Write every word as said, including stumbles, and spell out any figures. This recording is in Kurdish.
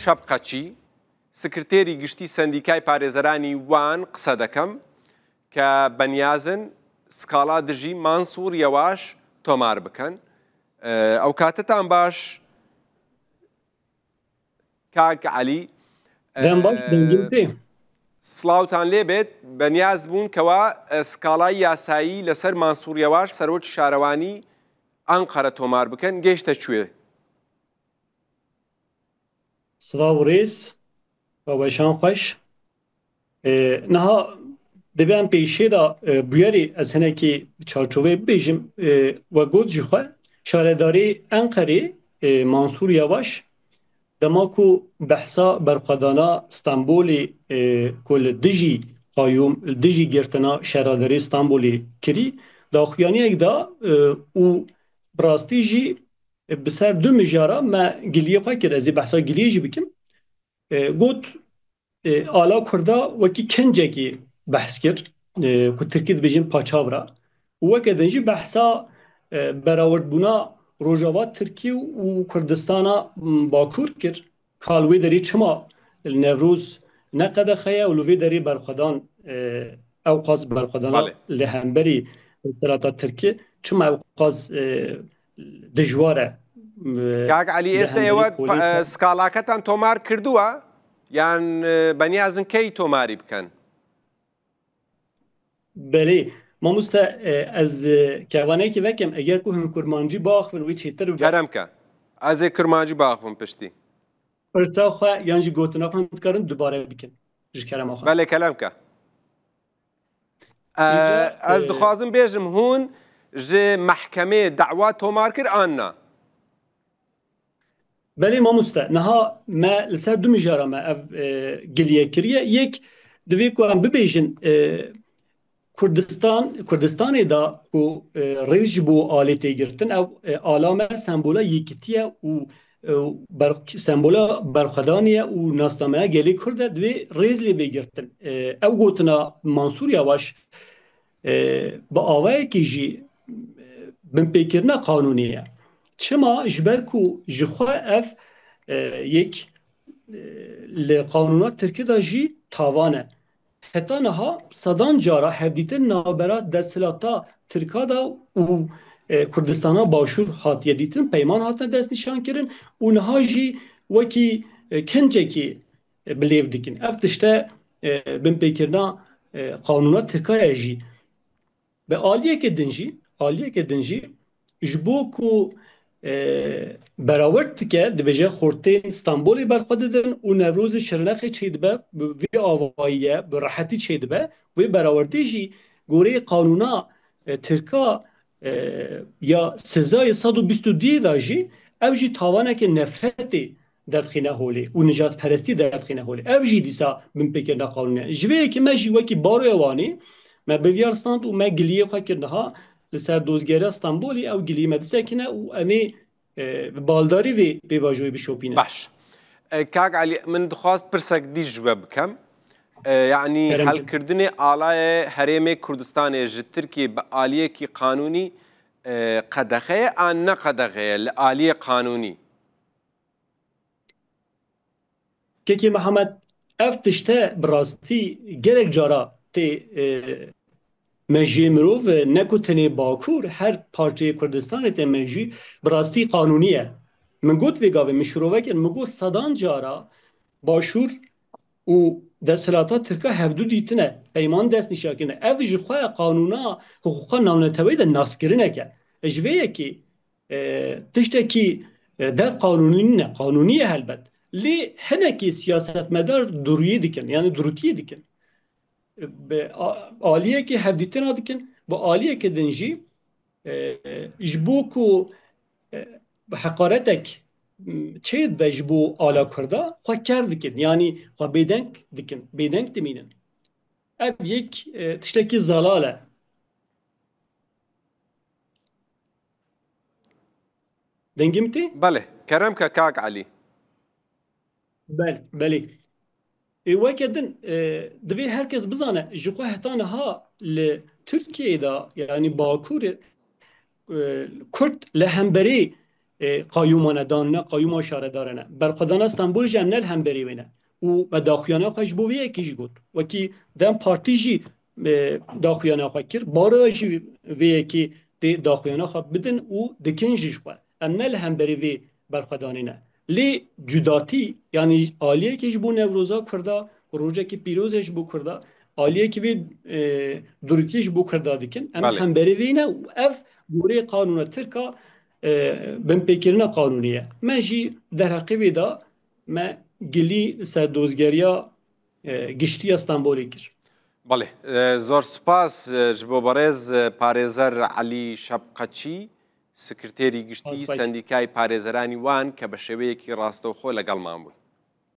Çepqeçî, سکرتێری گشتی سەندیکای پارێزەرانی وان قسە دەکەم کە بەنیازن سکاڵا دژی مانسوور یەواش تۆمار بکەن. ئەو کاتتان باش، کاک عەلی. دەم باش، دەنگیم تێ. سڵاوتان لێ بێت. بەنیاز بوون کەوا سکاڵای یاسایی لەسەر مانسوور یەواش، سەرۆکی شارەوانی ئەنقەرە، تۆمار بکەن. گەیشتە کوێ؟ Silav û rêz, we weşan xweş. E, niha divê em pêşê de, e, bûyerê ez hinekî bi çarçoveyê bibêjim. E, we got jixwe, şaredarê Enqerê, e, Mansûr Yavaş, dema ku behsa berxwedana Stenbolê, e, ku li dijî qayûm, li dijî girtina şaredarê Stenbolê kirî, daxuyaniyek da, e, û bi rastî jî, e, bi ser du mijara me giliyê xwe kir. Ez ê behsa giliyê jî bikim. E, got, e, ala Kurda wekî kincekî behs kir, e, ku Tirkî dibêjin paçavra. Û weke din jî behsa, e, berawerdbûna Rojava Tirkî û Kurdistana, m, Bakur kir. Ka li wê derê çima li Newroz ne qedexe ye û li vê derê berxwedan, e, ew qas berxwedana Belê. li hemberî desthilata Tirkî çima ew qas, e, dijwar e? E, Kak Elî, li êstê hemberî êwe polê pa-, e, skalaketan tomar kirduwa? Yan, e, beniyazin key tomarî bikin? Belê. Mamoste, e, ez, e, kevanekî vekim. Eger ku hûn kurmancî biaxivin, wî çêtir bibe. Kerem ke. Ez ê kurmancî biaxivim piştî. Pirsa xwe yan jî gotina xwe hûn dikarin dubare bikin. Ji kerema xwe. Belê, kerem ke. E, Îca, ez e, dixwazim bêjim, hûn ji mehkemê dawa tomar kir an na? Belê mamoste, niha me li ser du mijara me ev, e, giliye kiriye. Yek, divê ku em bibêjin, e, Kurdistan, Kurdistanê de ku, e, rêz ji bo alê tê girtin, ev, e, ala me sembola yekîtî ye û, e, ber-, sembola berxwedanê ye û nasnameya gelê Kurd e, divê rêz lê bê girtin. E, ew gotina Mansûr Yavaş, e, bi awayekî jî, e, binpêkirina qanûnî ye. Çima? Ji ber ku ji xwe ev, e, yek, e, li qanûna Tirkî de jî tavan e. Heta niha sedan cara hevdîtin navbera desthilata Tirka de û, e, Kurdistana Başûr hatiye dîtin, peyman hatine destnîşankirin û niha jî wekî, e, kincekî, e, bilêv dikin. Ev tişte, e, binpêkirina, e, qanûna Tirka ye jî. Bi aliyeke din jî, aliyeke din jî ji bo ku, e, berawerd dike, dibêje xortên Stenbolê berxwe didin û Newrozê Şirnexê çêdibe, bi vî avayî ye, bi rehetî çêdibe. Wê berawerdê jî goreyê qanûna, e, Tirka, e, ya sezayê sed û bîst û duyê de jî ew jî tawaneke nefretê derdixîne holê û nijadperestî derdixîne holê. Ev jî dîsa binpêkirina qanûnê ye. Ji vê yekê me jî wekî Baroya Wanê me bi vî ya stand û me giliyê xwe kir niha li ser dozgeriya Stenbolê, ew giliyê me disekine û em ê, e, bi baldarî vê pêvajoyê bişopînin. Baş. E, Kak Elî, min dixwast pirsek dî ji we bikem. E, yanî Kerem kin. Helkirdinê alayê Herêmê Kurdistanê ji Tirkiyê bi aliyekî qanûnî, e, qedexe ye an ne qedexe ye li aliyê qanûnî? Kekê Mihemed, ev tişte bi rastî gelek cara tê, e, mejiyê mirov, e, ne ku tenê Bakur, her parçeyê Kurdistanê tê mejî, bi rastî qanûnî ye. Min got vê gavê, min şirove kir, min got sedan cara Başûr û desthilata Tirka hevdu dîtine, peyman destnîşan kirine. Ev ji xwe qanûna hiqûqa navneteweyî de naskirinek e. Ji vê yekê, e, tiştekî, e, der qanûnî nîne, qanûnî ye helbet. Lê hinekî siyasetmedar duruyê dikin, yani durutiyê dikin. E, bi a-, aliyekê hevdîtina dikin, bi aliyeke din jî, e, ji bo ku, e, bi heqaretek, m, çêdibe ji bo ala Kurda, xwe ker dikin, yani xwe bêdeng dikin, bêdeng dimînin. Ev yek, e, tiştekî zelal e. Dengê min tê? Belê, kerem ke kak Elî. Bel-, belê. Ê, weke din, e, divê her kes bizane, ji xwe heta niha li Tirkiyeyê de, yanî Bakurê, e, Kurd li hemberî e, qayûmane danine, qayûma şaredarine. Berxwedana Stenbolê jî em ne li hemberî wê ne. Û me daxuyana xwe ji bo vê yekê jî got. Wekî DEM Partî jî, e, daxuyana xwe kir. Bara jî vê yekê tê daxuyana xwe bidin û dikin jî ji xwe. Em ne li hemberî vê berxwedanê ne. Lê cudatî, yanî aliyekê ji bo Newroza Kurda, rojekî pîroz e ji bo Kurda, aliyekî vê, e, durikî ji bo Kurda dikin. Em Belê. hemberî vê ne û ev gorê qanûna Tirka, e, binpêkirina qanûnî ye. Me jî derheqê vê de me gilî ser dozgeriya, e, giştî ya Stenbolê kir. Belê, e, zor spas, e, ji bo berêz, e, parêzer Elî Şepqeçî, sekreterî giştî Spas, bay. Sendîkayê Parêzeranî Wan ke bi şêweyekî rastewxo legelman bûn.